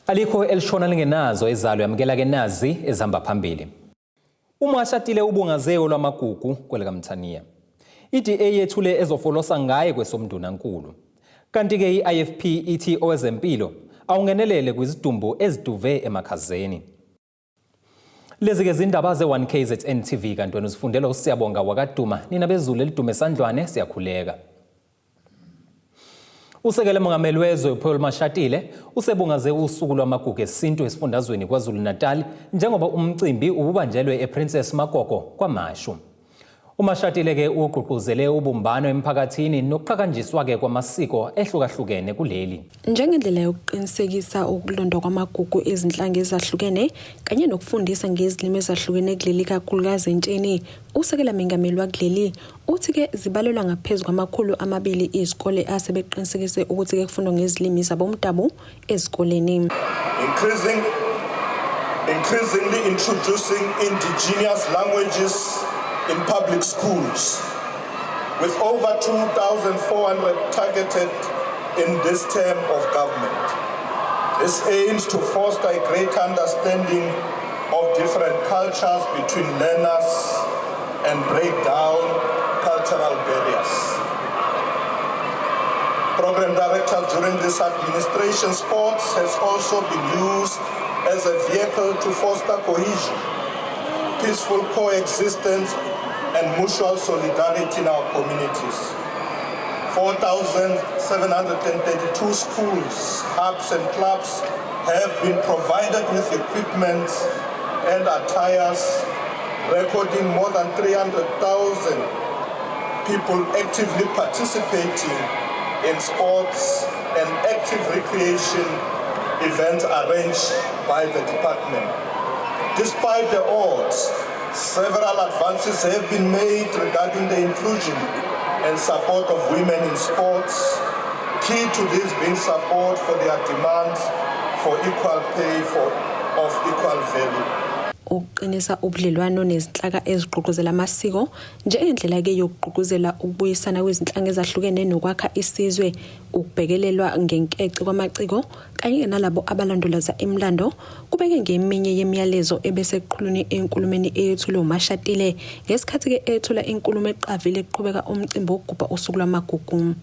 Alikho elishona lingenazo ezalo, yamukela ke nazi ezihamba phambili. UMashatile ubungaze olwamagugu kwelikaMthaniya. I-DA yethule ezofolosa ngaye kwesomndunankulu. Kanti-ke i-IFP ithi owezempilo awungenelele kwizidumbu eziduve emakhazeni. Lezi-ke zindaba ze-1KZN TV, kanti wena uzifundela uSiyabonga wakaDuma. Nina bezulu elidume esandlwane, siyakhuleka. Usekele mongameli wezwe uPaul Mashatile usebungaze usuku lwamagugu esintu esifundazweni KwaZulu-Natal njengoba umcimbi ububanjelwe ePrincess Magogo KwaMashu. UMashatile-ke ugqugquzele ubumbano emphakathini nokuqhakanjiswa-ke kwamasiko ehlukahlukene kuleli. Njengendlela yokuqinisekisa ukulondwa kwamagugu ezinhlanga ezahlukene kanye nokufundisa ngezilimi ezahlukene kuleli kakhulukazi entsheni, usekela mengameli wakuleli uthi-ke zibalelwa ngaphezu kwama-200 izikole asebeqinisekise ukuthi-ke kufundwa ngezilimi zabomdabu ezikoleni. Increasingly introducing indigenous languages in public schools, with over 2,400 targeted in this term of government. This aims to foster a greater understanding of different cultures between learners and break down cultural barriers. Program Director, during this administration, sports has also been used as a vehicle to foster cohesion, peaceful coexistence, and mutual solidarity in our communities. 4,732 schools, hubs, and clubs have been provided with equipment and attires, recording more than 300,000 people actively participating in sports and active recreation events arranged by the department. Despite the odds, several advances have been made regarding the inclusion and support of women in sports. Key to this being support for their demands for equal pay for of equal value. Ukuqinisa ubudlelwano nezinhlaka ezigqugquzela amasiko njengendlela-ke yokugqugquzela ukubuyisana kwezinhlanga ezahlukene nokwakha isizwe, ukubhekelelwa ngenkece kwamaciko kanye nalabo abalandulaza imilando kubeke ngeminye yemiyalezo ebeseqhulwini enkulumeni eyethulwe uMashatile ngesikhathi-ke ethula inkulumo eqavile kuqhubeka umcimbi wokugubha usuku lwamagugu. In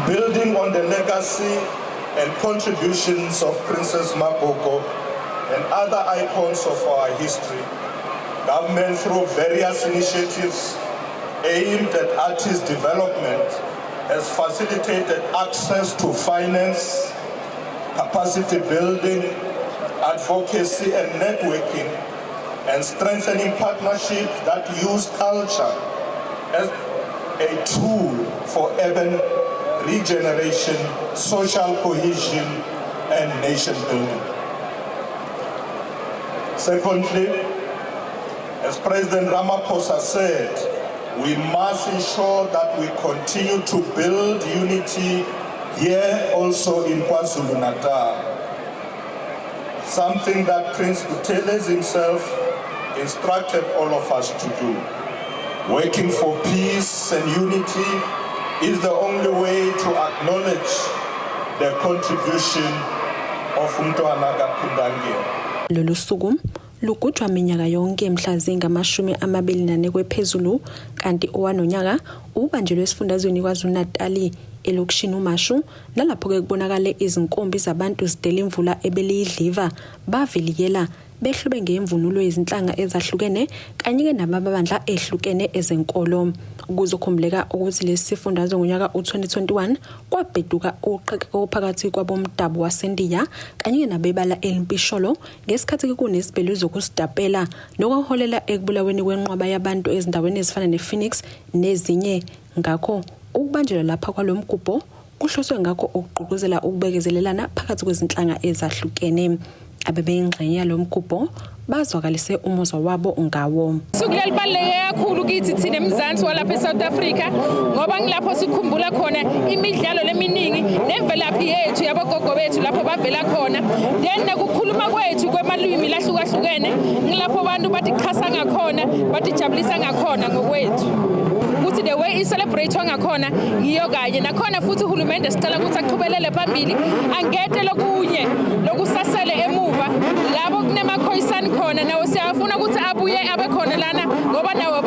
building on the legacy and contributions of Princess Magogo and other icons of our history, government, through various initiatives aimed at artist development, has facilitated access to finance, capacity building, advocacy and networking, and strengthening partnerships that use culture as a tool for urban regeneration, social cohesion, and nation building. Secondly, as President Ramaphosa said, we must ensure that we continue to build unity here also in KwaZulu-Natal. Something that Prince Buthelezi himself instructed all of us to do. Working for peace and unity is the only way to acknowledge the contribution of Umntwana kaPhindangene. Lolu suku lugujwa minyaka yonke mhla zingama-24 kwephezulu, kanti owanonyaka ubanjelwe esifundazweni KwaZulu-Natali elokishini uMashu, nalapho-ke kubonakale izinkumbi zabantu zidela imvula ebeliyidliva, bavilikela behlobe ngemvunulo yezinhlanga ezahlukene kanye-ke nabamabandla ehlukene ezenkolo. Kuzokhumbuleka ukuthi lesi sifundazwe ngonyaka u-2021 kwabheduka uqhekeko phakathi kwabomdabu waseNdiya kanye nabebala elimpisholo ngesikhathi kunesibhelu zokusitapela, nokwaholela ekubulaweni kwenqwaba yabantu ezindaweni ezifana nePhoenix nezinye. Ngakho ukubanjelwa lapha kwalo mgubho kuhloswe ngakho ukugqugquzela ukubekezelelana phakathi kwezinhlanga ezahlukene. Abebeyingxenye yalo mgubho bazwakalise umuzwa wabo ngawo. Suku lelibaluleke kakhulu kithi thina eMzansi walapha eSouth Africa, ngoba ngilapho sikhumbula khona imidlalo leminingi nemvelaphi yethu yabogogo bethu, lapho bavela khona, then nokukhuluma kwethu kwemalwimi lahlukahlukene. Ngilapho abantu batichasa ngakhona, batijabulisa ngakhona ngokwethu, ukuthi the way i-celebrate ngakhona ngiyo kanye nakhona futhi uhulumende sicela ukuthi aqhubelele phambili angete lokunye lokusasele emuva labo kunemakhoyisani khona nawo siyafuna ukuthi abuye abe khona lana ngoba nawo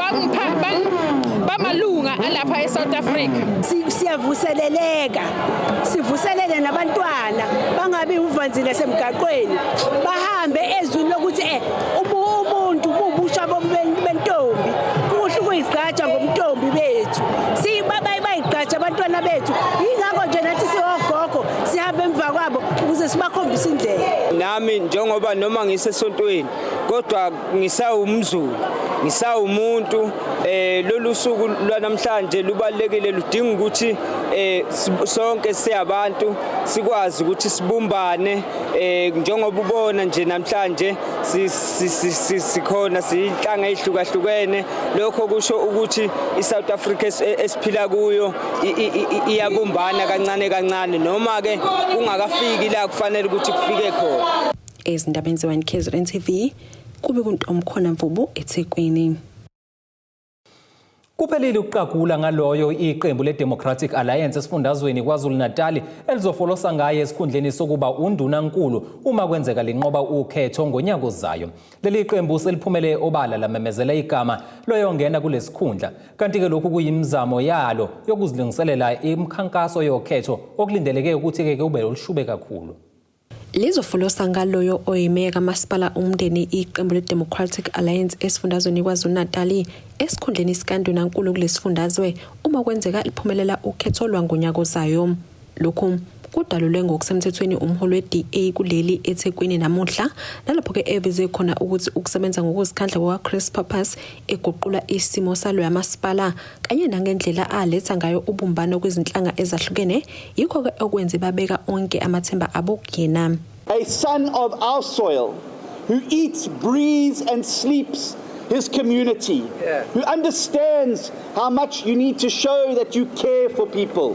bamalunga alapha eSouth Africa. Siyavuseleleka, sivuselele nabantwana bangabi uvanzile semgaqweni, bahambe ezwini lokuthi ubuntu bubusha bentombi, kuhle ukuyigqaja ngobuntombi bethu, bayigqaja abantwana bethu. Yingakho nje nathi siwogogo sihambe emva kwabo ukuze sibakhombise indlela. Nami njengoba noma ngisesontweni kodwa ngisawumZulu, ngisawumuntu. Lolu suku lwanamhlanje lubalulekile, ludinga ukuthi sonke siyabantu sikwazi ukuthi sibumbane. Njengoba ubona nje namhlanje sikhona siyinhlanga ezihlukahlukene, lokho kusho ukuthi iSouth Africa esiphila kuyo iyabumbana kancane kancane, noma ke kungakafiki la kufanele ukuthi kufike khona. Ezindabeni ze-1 KZN TV kube kuntomkhona Mvubu eThekwini. Kuphelile ukuqagula ngaloyo iqembu le-Democratic Alliance esifundazweni KwaZulu-Natal elizofolosa ngaye esikhundleni sokuba undunankulu uma kwenzeka linqoba ukhetho ngonyaka ozayo. Leli qembu seliphumele obala lamemezela igama loyongena kulesikhundla, kanti-ke lokhu kuyimizamo yalo yokuzilungiselela imikhankaso yokhetho okulindeleke ukuthi-ke kube olushube kakhulu. Lizofolosa ngaloyo oyimeya kamasipala uMndeni iqembu le-Democratic Alliance esifundazweni KwaZulu-Natal esikhundleni sikandunankulu kulesifundazwe uma kwenzeka liphumelela ukhetho lwangonyaka ozayo. Lokhu kudalulwe ngokusemthethweni umholi we-DA kuleli eThekwini namuhla, nalapho-ke eveze khona ukuthi ukusebenza ngokuzikhandla kuka-Chris Pappas eguqula isimo saloya masipala kanye nangendlela aletha ngayo ubumbano kwizinhlanga ezahlukene yikho-ke okwenze babeka onke amathemba abo kuyena. A son of our soil who eats, breathes and sleeps his community, who understands how much you need to show that you care for people.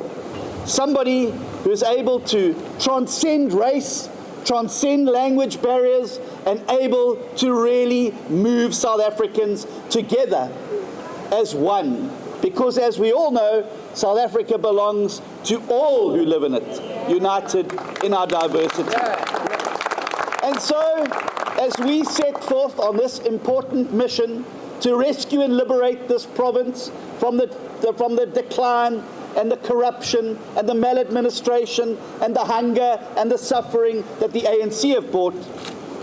Somebody who is able to transcend race, transcend language barriers, and able to really move South Africans together as one. Because as we all know, South Africa belongs to all who live in it, united in our diversity. And so, as we set forth on this important mission to rescue and liberate this province from the decline and the corruption and the maladministration and the hunger and the suffering that the ANC have brought,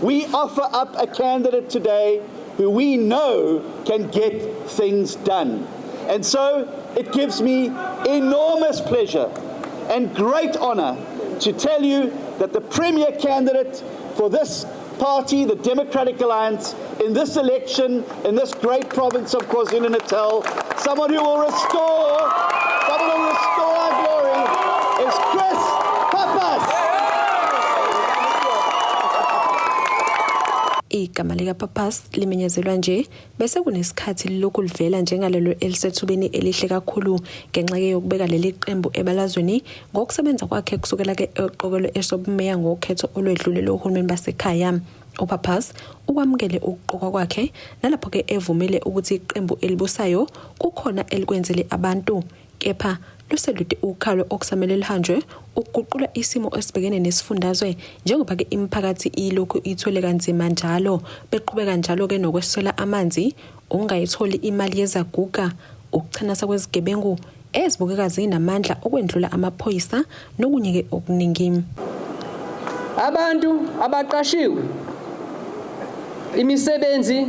we offer up a candidate today who we know can get things done. And so it gives me enormous pleasure and great honor to tell you that the premier candidate for this party, the Democratic Alliance, in this election, in this great province of KwaZulu-Natal, someone who will restore, someone who will restore our glory, is Chris Pappas. Igama likaPappas limenyezelwa nje bese kunesikhathi lilokhu livela njengalelo elisethubeni elihle kakhulu ngenxa yokubeka leli qembu ebalazweni ngokusebenza kwakhe kusukela ke eqokelwe esobumeya ngokhetho olwedlule lohulumeni basekhaya. uPappas ukwamukele ukuqokwa kwakhe nalapho ke evumile ukuthi iqembu elibusayo kukhona elikwenzele abantu, kepha luselude ukhalo okusamele lihanjwe ukuguqula isimo esibhekene nesifundazwe njengoba ke imiphakathi ilokhu ithwele kanzima njalo beqhubeka njalo ke nokweswela amanzi, ukungayitholi imali yezaguga, ukuchanasa kwezigebengu ezibukeka zinamandla okwendlula amaphoyisa nokunye ke okuningi. Abantu abaqashiwe imisebenzi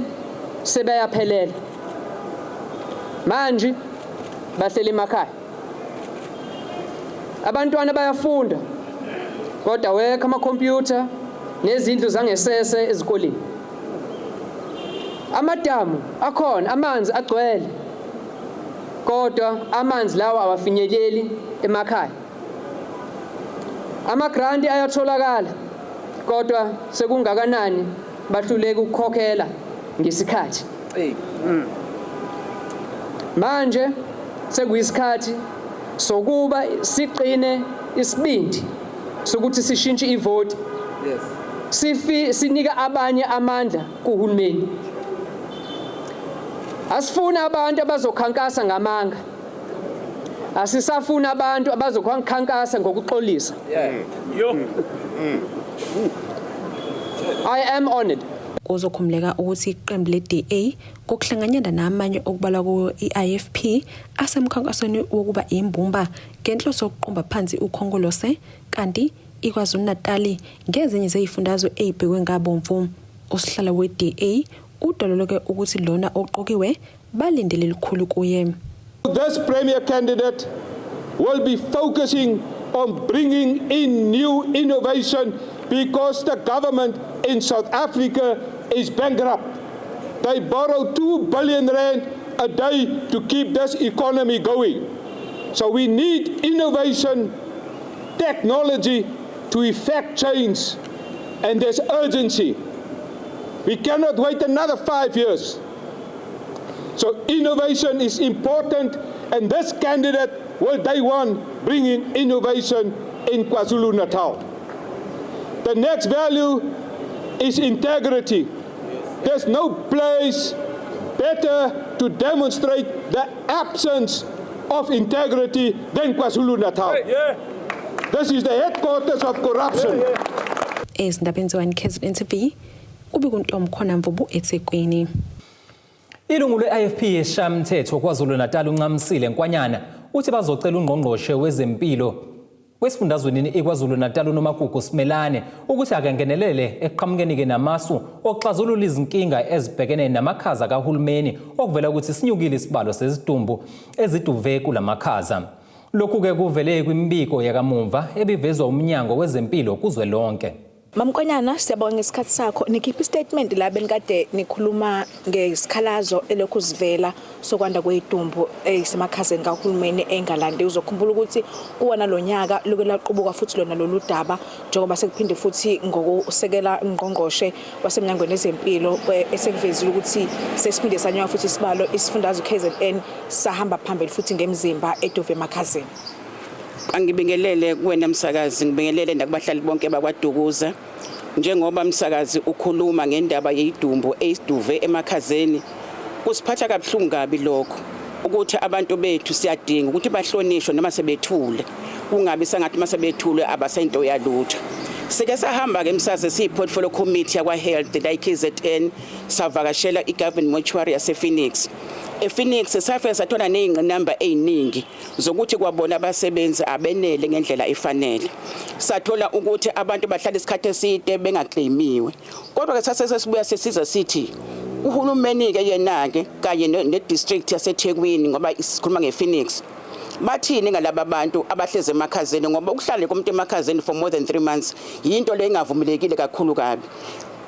sebayaphelela manje, bahleli emakhaya. Abantwana bayafunda kodwa awekho amakhompyutha nezindlu zangesese ezikoleni. Amadamu akhona, amanzi agcwele, kodwa amanzi lawa awafinyeleli emakhaya. Amagranti ayatholakala kodwa sekungakanani bahluleka ukukhokhela ngesikhathi. Manje sekuyisikhathi sokuba siqine isibindi sokuthi sishintshe ivoti. Sinika abanye amandla kuhulumeni. Asifuni abantu abazokhankasa ngamanga. Asisafuni abantu abazokhankasa ngokuxolisa. I am honored. Kuzokhumbuleka ukuthi iqembu le-DA ngokuhlanganyela namanye okubalwa kuwo i-IFP asemkhankasweni wokuba imbumba ngenhloso yokuqumba phansi uKhongolose, kanti iKwaZulu-Natali ngezinye zezifundazwe ezibhekwe ngabomvu. Usihlalo we-DA udaluleke ukuthi lona oqokiwe balindele lukhulu kuye. This premier candidate will be focusing on bringing in new innovation because the government in South Africa is bankrupt. They borrow 2 billion rand a day to keep this economy going. So we need innovation, technology to effect change, and there's urgency. We cannot wait another 5 years. So innovation is important, and this candidate will day one bring in innovation in KwaZulu-Natal. The next value is integrity. There's no place better to demonstrate the absence of integrity than KwaZulu-Natal. This is the headquarters of corruption. Ezindabeni ze-1 KZN TV, kube kuntomkhona Mvubu eThekwini. Ilungu le-IFP eSishayamthetho KwaZulu-Natal uNcamisile Nkwanyana uthi bazocela ungqongqoshe wezempilo wesifundazweni iKwaZulu-Natal uNomagugu Simelane ukuthi akengenelele ekuqhamukeni-ke namasu okuxazulula izinkinga ezibhekene namakhaza kahulumeni okuvela ukuthi sinyukile isibalo sezidumbu eziduve kulamakhaza. Lokhu-ke kuvele kwimibiko yakamumva ebivezwa umnyango wezempilo kuzwelonke. Mamkonyana, siyabonga ngesikhathi sakho. Nikhipha istatement la benikade nikhuluma ngesikhalazo elokhu sivela sokwanda kwezidumbu ezisemakhazeni kahulumeni engalandi. Uzokhumbula ukuthi kuwona lo nyaka luke lwaqubuka futhi lona lolu daba, njengoba sekuphinde futhi ngokusekela ungqongqoshe wasemnyangweni wezempilo esekuvezile ukuthi sesiphinde sanyuka futhi isibalo, isifundazwe KZN sahamba phambili futhi ngemzimba eduve emakhazeni. Angibingelele kuwena msakazi, ngibingelele nakubahlali bonke bakwaDukuza. Njengoba msakazi ukhuluma ngendaba yezidumbu eziduve emakhazeni, kusiphatha kabuhlungu kabi lokho ukuthi abantu bethu siyadinga ukuthi bahlonishwe noma sebethule, kungabi sengathi mase bethule abasento yalutho. Sike sahamba ke msakazi siyi portfolio committee yakwa health la iKZN, savakashela i-government mortuary yase Phoenix. ePhoenix safika sathola nezingqinamba eziningi zokuthi kwabona abasebenzi abenele ngendlela efanele. Sathola ukuthi abantu bahlala isikhathi eside bengaclaimiwe. Kodwa ke sase sesibuya sesiza sithi uhulumeni ke yena ke kanye ne-district yaseThekwini, ngoba sikhuluma ngePhoenix, bathini ngalaba bantu abahlezi emakhazeni? Ngoba ukuhlala komuntu emakhazeni for more than 3 months yinto le engavumelekile kakhulu kabi.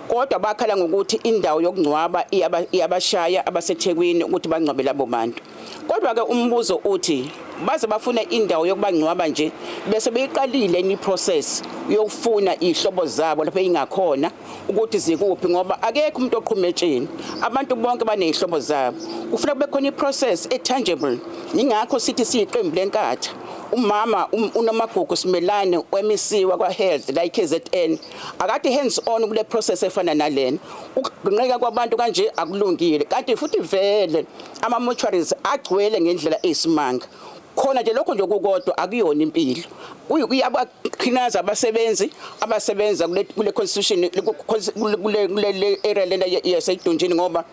Kodwa bakhala ngokuthi indawo yokungcwaba iyabashaya abaseThekwini ukuthi bangcwabe labo bantu. Kodwa ke umbuzo uthi baze bafune indawo yokubangcwaba nje bese beyiqalile ni process yokufuna izihlobo zabo lapho ingakhona ukuthi zikuphi? Ngoba akekho umuntu oqhuma etsheni, abantu bonke banezihlobo zabo. Kufuna kube khona iprocess etangible. Ingakho sithi siyiqembu leNkatha, umama uNomagugu Simelane weMEC wakwa health la iKZN akathi hands on kule process efana nalena. Ukugqinqeka kwabantu kanje akulungile, kanti futhi vele ama mortuaries agcwele ngendlela eyisimanga khona nje. Lokho nje kukodwa akuyona impilo, kuyabaqhinaza abasebenzi abasebenza kule constitution, kule area lena yaseDunjini, ngoba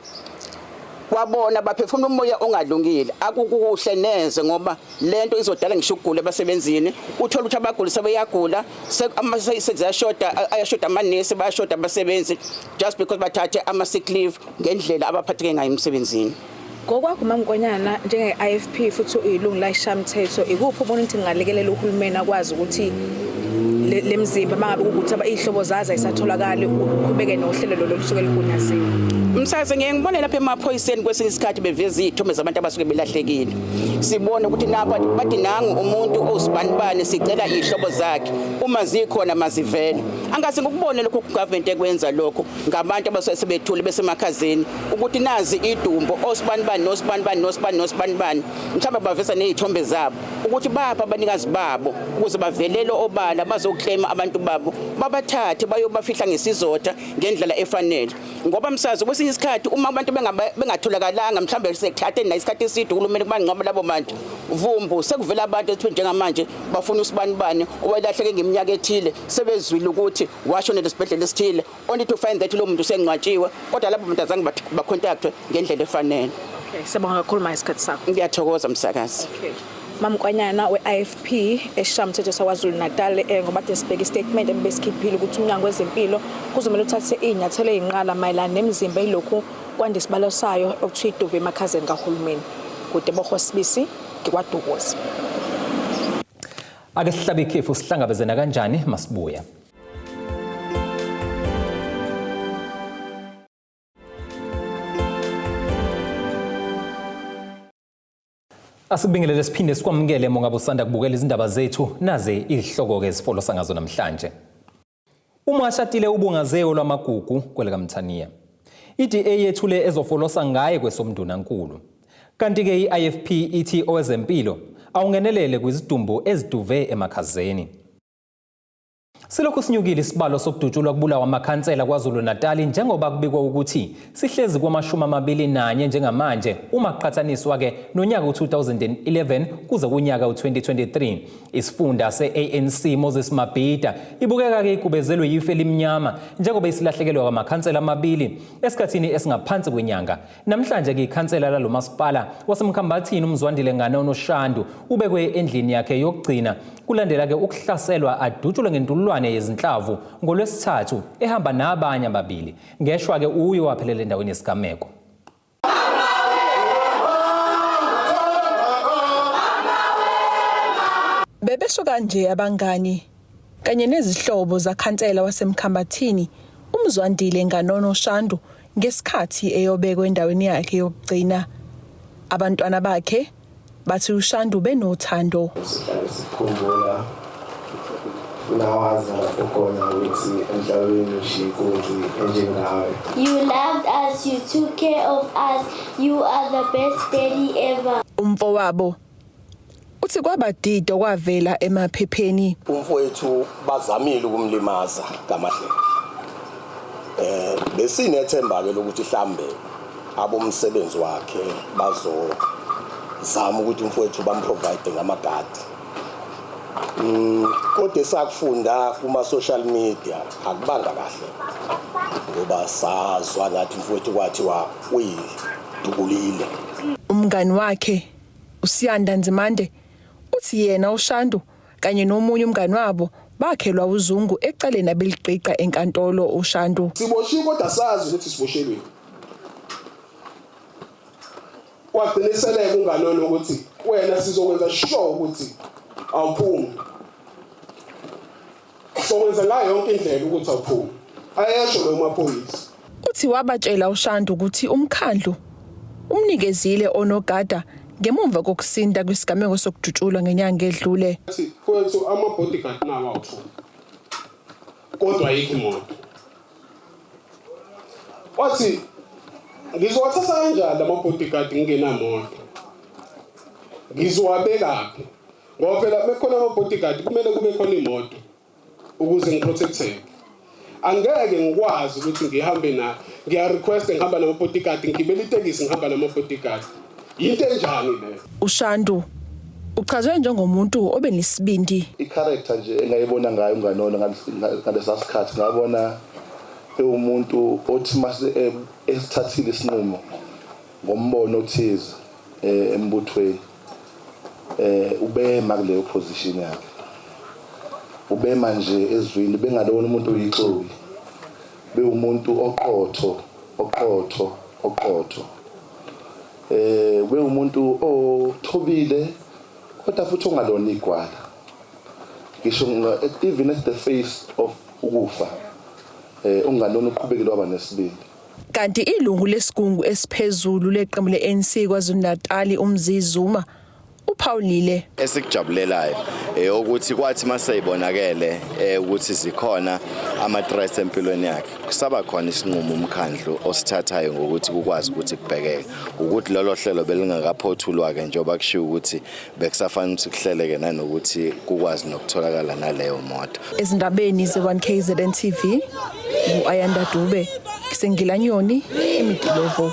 kwabona baphefumula umoya ongalungile. Akukuhle neze, ngoba lento izodala ngisho ukugula ebasebenzini. Uthola ukuthi abaguli sebeyagula, seziyashoda, ayashoda amanesi, bayashoda abasebenzi just because bathathe ama-sick leave ngendlela abaphatheke ngayo emsebenzini. Ngokwakho Mamkonyana, njenge-IFP futhi uyilungu layishamthetho, ikuphi ubona ukuthi kungalekelela uhulumeni akwazi ukuthi lemzimba mangabe kuwukuthi izihlobo zazo ayisatholakali, uqhubeke nohlelo lolu olusuke lugunyaziwe? Msakazi, ngeke ngibone lapha emaphoyiseni kwesinye isikhathi beveza izithombe zabantu abasuke belahlekile, sibone ukuthi napa bathi nangu umuntu owusibanibani, sicela izihlobo zakhe uma zikhona mazivele. Angase ngikubone lokho kugovernment ekwenza lokho ngabantu abasuke sebethule besemakhazeni, ukuthi nazi idumbu osibanibani nosibanibani nosibani nosibanibani, mhlawumbe baveza nezithombe zabo ukuthi bapha abanikazi babo ukuze bavelele obala. sokuclaima abantu babo babathathe bayobafihla ngesizotha ngendlela efanele ngoba msazi kwesinye isikhathi uma abantu bengatholakalanga mhlawumbe sekuthathe na isikhathi eside uhulumeni kubangcwaba labo bantu vumbu sekuvela abantu ethiwe njengamanje bafuna usibanibani owelahleke ngeminyaka ethile sebezwile ukuthi washonela esibhedlela esithile only to find that lo muntu usengcwatshiwe kodwa labo bantu azange bacontactwe ngendlela efanele. Okay, siyabonga kakhulu ma isikhathi sakho. Ngiyathokoza msakazi. Okay. Mamkwanyana we-IFP esishamthetho saKwaZulu Natal eh, ngoba kade sibheka istatement ebesikhiphile ukuthi umnyango wezempilo kuzomele uthathe iy'nyathelo ey'nqala mayelana nemizimba elokhu kwanda isibalo sayo okuthiwa iduve emakhazeni kahulumeni. Kudeboho Sibisi, ngikwaDukuza. Ake sihlabe ikhefu sihlangabezena kanjani masibuya. Asikubingelele siphinde sikwamukele mongabe usanda kubukela izindaba zethu naze izihloko-ke ezifolosa ngazo namhlanje. Uma ashatile ubungaze olwamagugu kwelikaMthaniya. I-DA yethule ezofolosa ngaye kwesomndunankulu. Kanti-ke i-IFP ithi owezempilo awungenelele kwizidumbu eziduve emakhazeni. Silokhu sinyukile isibalo sokudutshulwa kubulawa amakhansela KwaZulu-Natali njengoba kubikwa ukuthi sihlezi kwamashumi 21 njengamanje uma kuqhathaniswa-ke nonyaka u-2011 kuze kunyaka u-2023. Isifunda se-ANC Moses Mabhida ibukeka-ke igubezelwe yifu elimnyama njengoba isilahlekelwa kwamakhansela amabili esikhathini esingaphansi kwenyanga. Namhlanje-ke ikhansela lalo masipala waseMkhambathini uMzwandile Nganono Shandu ubekwe endlini yakhe yokugcina kulandela-ke ukuhlaselwa adutshulwe ngentululwane yezinhlavu ngoLwesithathu ehamba nabanye ababili. Ngeshwa-ke uye waphelela endaweni yesigameko. Bebesho kanje abangani kanye nezihlobo zakhansela waseMkhambathini uMzwandile Nganono Shandu ngesikhathi eyobekwa endaweni yakhe yokugcina. Abantwana bakhe bathi uShandu benothando. Sihlale sikukhumbula funa wazi lapho khona ukuthi emhlabeni ushiya inkunzi enjengawe. You loved us, you took care of us, you are the best daddy ever. Umfowabo uthi kwabadida okwavela emaphepheni. Umfowethu bazamile ukumlimaza ngamahlelo. Eh besinethemba ke lokuthi hlambe abomsebenzi wakhe bazozama ukuthi umfowethu bamprovide ngamagadi. Kodwa esakufunda kuma social media akubanga kahle ngoba sazwa ngathi umfowethu kwathiwa uyidubulile. Umngani wakhe uSiyanda Nzimande uthi yena uShandu kanye nomunye umngani wabo bakhelwa uzungu ecaleni abeligqigqa enkantolo uShandu. Siboshiwe kodwa sazi ukuthi siboshelweni. Wagcina eseleka uNganono ukuthi wena sizokwenza sure ukuthi awuphumi. Sokwenza ngayo yonke indlela ukuthi awuphumi. Ayesho lo maphoyisa. Uthi wabatshela uShandu ukuthi umkhandlu umnikezile onogada ngemumva kokusinda kwisigameko sokudutshulwa ngenyanga edlule. Athi mfowethu ama-bodyguard nawo awu-two kodwa ayikho imoto. Wathi ngizowathatha kanjani lama-bodyguard ngingenamoto? Ngizowabekaphi? Ngoba phela mekhona ama-bodyguard kumele kube khona imoto ukuze ngiprotecteke. Angeke ngikwazi ukuthi ngihambe na ngiya-request ngihamba nama-bodyguard ngigibela itekisi ngihamba nama-bodyguard. Yinto enjani leyo? UShandu uchazwe njengomuntu obenesibindi. I-character nje engayibona ngayo uNganono ngalesa sikhathi ngabona ewumuntu othi mase eh, esithathile isinqumo ngombono othize eh, embuthweni eh ubema kuleyo position yakhe ubema nje ezwini bengalona umuntu oyixoki bewumuntu oqotho oqotho oqotho eh bewumuntu othobile kodwa futhi ongalona igwala ngisho even at the face of ukufa eh ungalona uqhubekile waba nesibindi Kanti ilungu lesigungu esiphezulu leqembu le-ANC KwaZulu-Natali uMzi Zuma Uphawulile. Esikujabulelayo ukuthi kwathi maseyibonakele ukuthi zikhona ama-threats empilweni yakhe, kusaba khona isinqumo umkhandlu osithathayo ngokuthi kukwazi ukuthi kubhekeke ukuthi lolo hlelo belingakaphothulwa-ke, njengoba kushiwo ukuthi bekusafanele ukuthi kuhleleke nanokuthi kukwazi nokutholakala naleyo moto. Ezindabeni ze-1 KZN TV, ngu-Ayanda Dube, ngiseNgilanyoni, eMidilovo.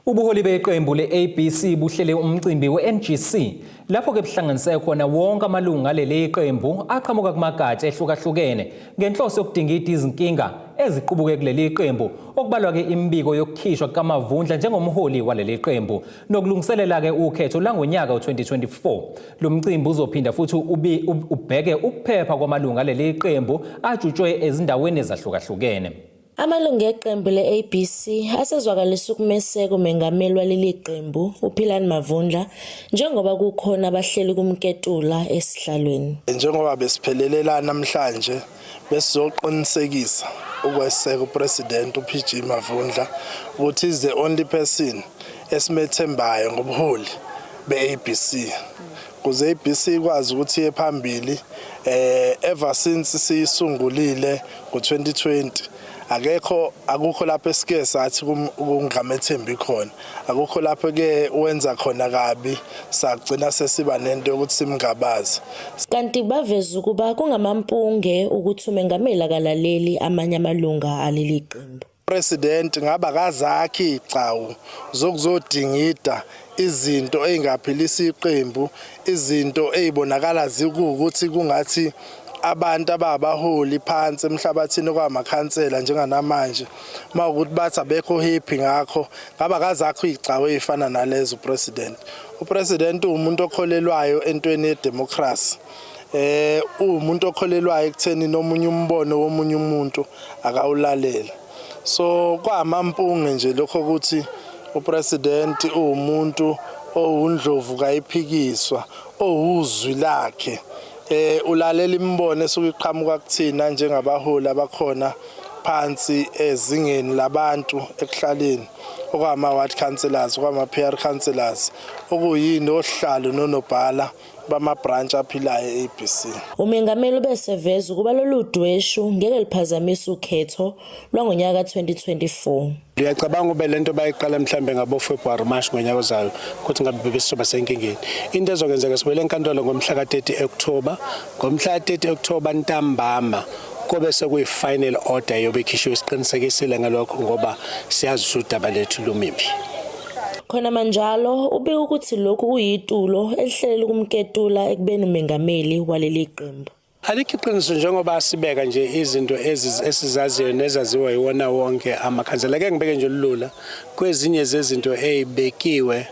Ubuholi beqembu le-ABC buhlele umcimbi we-NGC lapho-ke buhlanganise khona wonke amalungu aleli qembu aqhamuka kumagatsha ehlukahlukene ngenhloso yokudingida izinkinga eziqubuke kuleli qembu, okubalwa-ke imibiko yokukhishwa kukaMavundla njengomholi waleli qembu nokulungiselela-ke ukhetho langonyaka u-2024. Lo mcimbi uzophinda futhi ubheke ukuphepha kwamalungu aleli qembu ajutshwe ezindaweni ezahlukahlukene. Amalungu eqembu le-ABC asezwakalisa ukumeseka umengameli waleli qembu uPhilani Mavundla njengoba kukhona abahleli kumketula esihlalweni. Njengoba besiphelele la namhlanje, besizoqinisekisa ukweseka uPresident uPG Mavundla ukuthi is the only person esimethembayo ngobuholi be-ABC kuze ABC ikwazi ukuthi iye phambili. Ever since siyisungulile ngo-2020, akekho, akukho lapho esike sathi kungamethembi khona, akukho lapho ke wenza khona kabi sagcina sesiba nento yokuthi simngabaze. Kanti baveza ukuba kungamampunge ukuthi umengameli akalaleli amanye amalunga aleli qembu. President ngaba kazakhi igcawu zokuzodingida izinto ezingaphilisa iqembu, izinto ezibonakala zikuwukuthi kungathi abantu ababaholi phansi emhlabathini kwamakhansela njenganamanje mawukuthi bathi abekho happy ngakho, ngaba kazakho igcawu ezifana nalezo. Upresident umuntu okholelwayo entweni yedemocracy, uwumuntu okholelwayo ekutheni nomunye umbono womunye umuntu akawulalela. So kwamampunge nje lokho ukuthi upresident uwumuntu owundlovu kayiphikiswa, owuzwi lakhe, ulalela imibono esuke iqhamuka kuthina njengabaholi abakhona phansi ezingeni labantu ekuhlaleni, okwama ward councillors, okwama PR councillors, okuyini ohlalo nonobhala bama branch aphilayo e-ABC. Umengameli ubeseveza ukuba lolu dweshu ngeke liphazamise ukhetho lwangonyaka 2024. Ngiyacabanga ube lento bayiqala mhlambe ngabo February, March ngonyaka ozayo ukuthi ngabe besizoba senkingeni. Into ezokwenzeka, sibuyele enkantolo ngomhla ka-30 October. Ngomhla ka-30 October ntambama kobe sekuyi-final order yobe ikhishiwe, siqinisekisile ngalokho ngoba siyazi ukuthi udaba lethu lumiphi. Khona manjalo ubika ukuthi lokhu kuyitulo elihlelele ukumketula ekubeni umengameli waleli qembu. Alikho iqiniso njengoba sibeka nje izinto esizaziyo nezaziwa yiwona wonke amakhansela. Ake ngibeke nje olula kwezinye zezinto ezibekiwe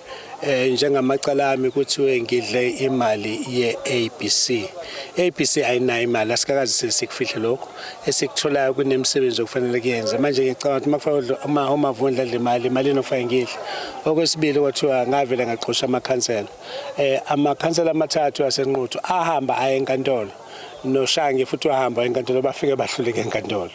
njengamacala ami, kuthiwe ngidle imali ye-ABC. ABC ayinayo imali, asikakazi sikufihle lokho esikutholayo kunemisebenzi okufanele kuyenze. Manje ngicabanga ukuthi makufanele uma uMavundla adle imali, imali inokufanele ngidle. Okwesibili, kwathiwa ngavele ngaxosha amakhansela, amakhansela amathathu aseNquthu ahamba aye enkantolo, noShange futhi wahamba enkantolo, bafike bahluleke enkantolo.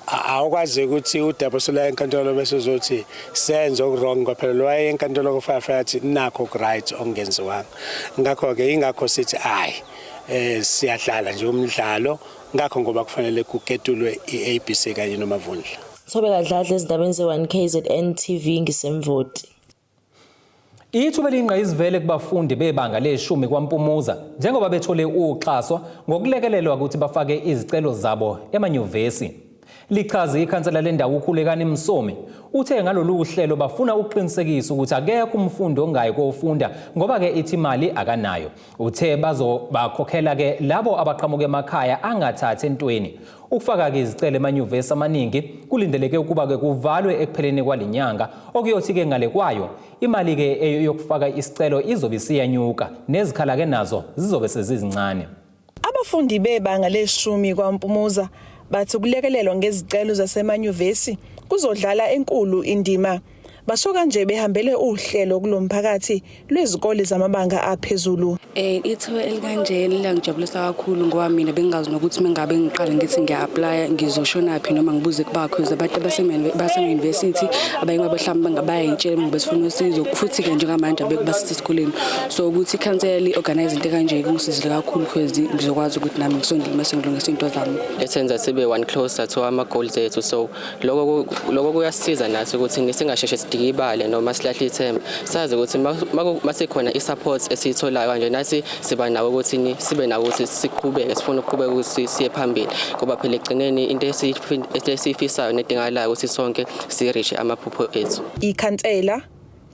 Awukwazi ukuthi udaba sula enkantolo bese uzothi senze oku-wrong kwaphela. Lo waye enkantolo kufaka yathi nakho ku-right okungenziwanga. Ngakho-ke ingakho sithi ayi, siyadlala nje umdlalo ngakho ngoba kufanele kuketulwe i-ABC kanye noMavundla. Thobeka Dladla ezindabeni ze-1 KZN TV, ngisemvoti. Ithuba eliyingqayizivele kubafundi bebanga leshumi kwaMpumuza njengoba bethole uxhaso ngokulekelelwa ukuthi bafake izicelo zabo emanyuvesi. Lichaze ikhansela lendawo uKhulekani Msomi, uthe ngalolu hlelo bafuna ukuqinisekisa ukuthi akekho umfundi ongayi kofunda ngoba ke ithi imali akanayo. Uthe bazobakhokhela ke labo abaqhamuka emakhaya angathathi entweni. Ukufaka-ke izicelo emanyuvesi amaningi kulindeleke ukuba-ke kuvalwe ekupheleni kwalinyanga, okuyothi-ke ngale kwayo imali-ke yokufaka isicelo izobe isiyanyuka nezikhala-ke nazo zizobe sezizincane. Abafundi bebanga leshumi kwaMpumuza bathi ukulekelelwa ngezicelo zasemanyuvesi kuzodlala enkulu indima. Basho kanje behambele uhlelo kulomphakathi lwezikole zamabanga aphezulu. Eh ithuba elikanje liyangijabulisa kakhulu ngoba mina bengingazi nokuthi mengabe ngiqale ngithi ngiya-applya ngizoshonaphi noma ngibuze kubakho abantu abasema-university abanye babo mhlawumbe bangabayayitshela uma besifuna usizo futhi-ke njengamanje abekho basesesikoleni so ukuthi ikhansela li-organize into ekanje kungisizile kakhulu because ngizokwazi ukuthi nami ngisondele mase ngilungisa iy'nto zami esenza sibe one closer to ama-goals ethu so Lokho lokho kuyasisiza nathi ukuthi singasheshe sidikibale noma silahle ithemba. Sazi ukuthi masikhona i-support esiyitholayo kanje nathi siba nawo ukuthi sibe nawo ukuthi siqhubeke sifuna ukuqhubeka ukuthi siye phambili ngoba phela ekugcineni into esiyifisayo nedingakalayo ukuthi sonke si-reach amaphupho ethu. Ikhansela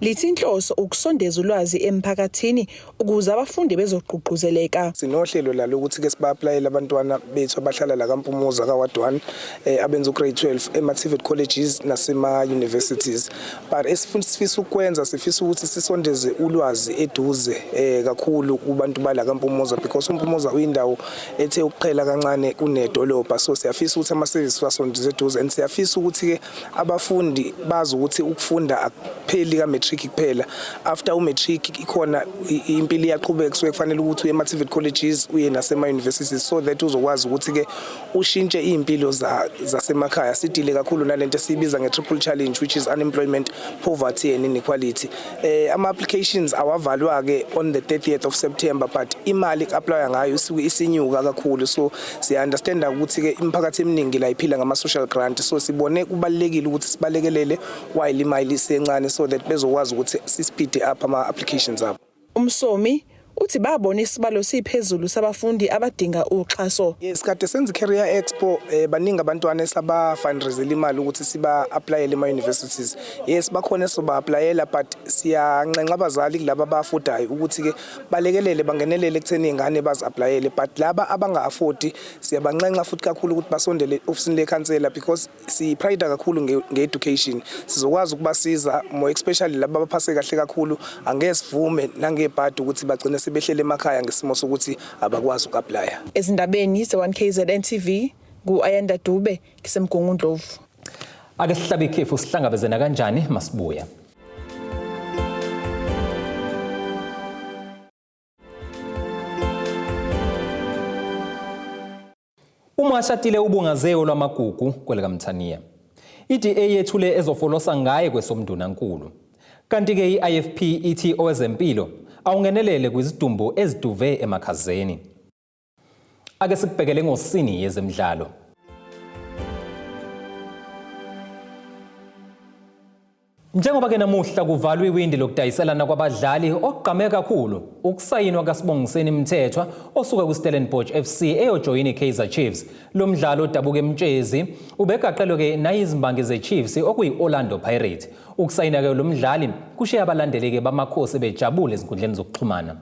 Lithi inhloso ukusondeza ulwazi emphakathini ukuze abafundi bezogqugquzeleka. Sinohlelo la lokuthi ke siba-aplayele abantwana bethu abahlala la kaMpumuza ka-Ward 1 eh, abenza u-grade 12 ema-TVET colleges nasema-universities but esifisa ukwenza sifisa ukuthi sisondeze ulwazi eduze eh, kakhulu kubantu bala kaMpumuza because uMpumuza uyindawo ethe ukuqhela kancane kunedolobha so siyafisa ukuthi ama-service siwasondeze eduze and siyafisa ukuthi-ke abafundi bazi ukuthi ukufunda akupheli ka-matric kuphela after u-matric ikhona impilo iyaqhubeka kusuke kufanele ukuthi uye ema-TVET colleges uye nasema-universities so that uzokwazi ukuthi-ke ushintshe iy'mpilo zasemakhaya sidile kakhulu nalento esiyibiza nge-triple challenge which is unemployment poverty and inequality eh ama-applications awavalwa-ke on the 30th of September but imali ku-aplaya ngayo isuke isinyuka kakhulu so siya-understanda ukuthi-ke imiphakathi eminingi la iphila ngama-social grant so sibone kubalulekile ukuthi sibalekelele while imali isencane so that bezokwazi ukuthi sispeede up ama-applications abo. UMsomi Uthi babona isibalo siphezulu sabafundi abadinga uxhaso. Yes, kade senza i-career expo eh, baningi abantwana esaba fundraisela imali ukuthi siba applyele ema universities. Yes, bakhona esoba applyela but siyanxenxa abazali kulaba abafudayo ukuthi ke balekelele bangenelele ekutheni izingane bazi applyele but laba abanga afford siyabanxenxa futhi kakhulu ukuthi basondele ofisini lekhansela because si pride kakhulu nge-education sizokwazi ukubasiza more especially laba abaphase kahle kakhulu angeke sivume nangebhadi ukuthi bagcine sebehlele emakhaya ngesimo sokuthi abakwazi uku-aplaya. Ezindabeni ze-1KZN TV ngu-Ayanda Dube ngiseMgungundlovu. Ake sihlabe ikhefu sihlangabeze nakanjani masibuya. Umashatile ubungaze olwamagugu kwelikaMthaniya. I-DA yethule ezofolosa ngaye kwesomndunankulu. Kanti-ke i-IFP ithi owezempilo awungenelele kwizidumbu eziduve emakhazeni. Ake sikubhekele ngosini yezemidlalo. Njengoba ke namuhla kuvalwa iwindi lokudayiselana kwabadlali okugqame kakhulu ukusayinwa kaSibongiseni Mthethwa osuka kwiStellenbosch FC eyojoyina iKaizer Chiefs. Lo mdlalo odabuka eMtshezi ubegaqelwe ke nayizimbangi zeChiefs okuyi-Orlando Pirates. Ukusayina ke lo mdlali kushiye abalandeli ke bamakhosi bejabule ezinkundleni zokuxhumana.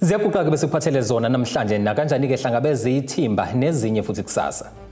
Ziyaguqa ke besikuphathele zona namhlanje nakanjani ke hlangabeze ithimba nezinye futhi kusasa.